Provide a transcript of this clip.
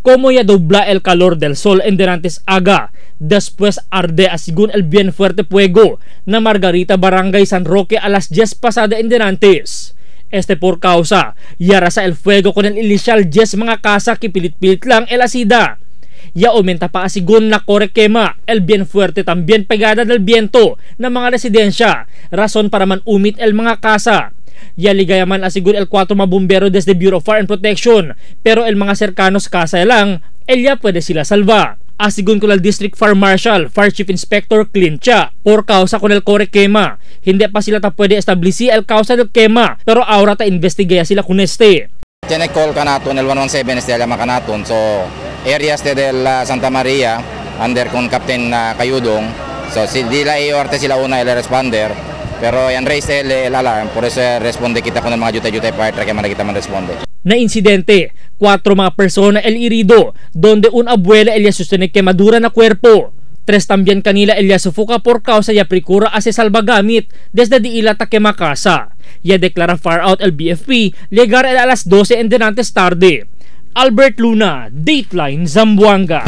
Como ya dobla el calor del sol en derantes aga, después arde asigun el bien fuerte fuego na Margarita Barangay San Roque a las 10 pasada en derantes. Este por causa, yarasa el fuego con el inicial 10 mga casa que pilit-pilit lang el asida. Ya aumenta pa asigun na kore quema, el bien fuerte también pegada del viento na mga residensya, rason para man umit el mga casa. Ya ligaya man asigun el 4 mga bumbero desde Bureau of Fire and Protection, pero el mga cercanos casa lang, el ya puede sila salva. Asigun con el District Fire Marshal, Fire Chief Inspector Clincha, por causa con el kore quema. Hindi pa sila ta puede estableci el causa del quema, pero ahora ta investigaya sila con este. Tiene call kanaton el 117 este alam kanaton, so areas de del Santa Maria under con Captain Cayudong. So si dila iorte sila una el responder, pero yan raise el alarm, por eso responde kita con el mga jutay-jutay fire truck man kita man responde. Na insidente, 4 mga persona el herido, donde un abuela el sostiene quemadura na cuerpo. 3 también kanila el sufuka por causa ya pricura hace salvagamit desde di ila ta quema casa. Ya declara fire out el BFP, llegar el a las 12 en denantes tarde. Albert Luna, Dateline Zamboanga.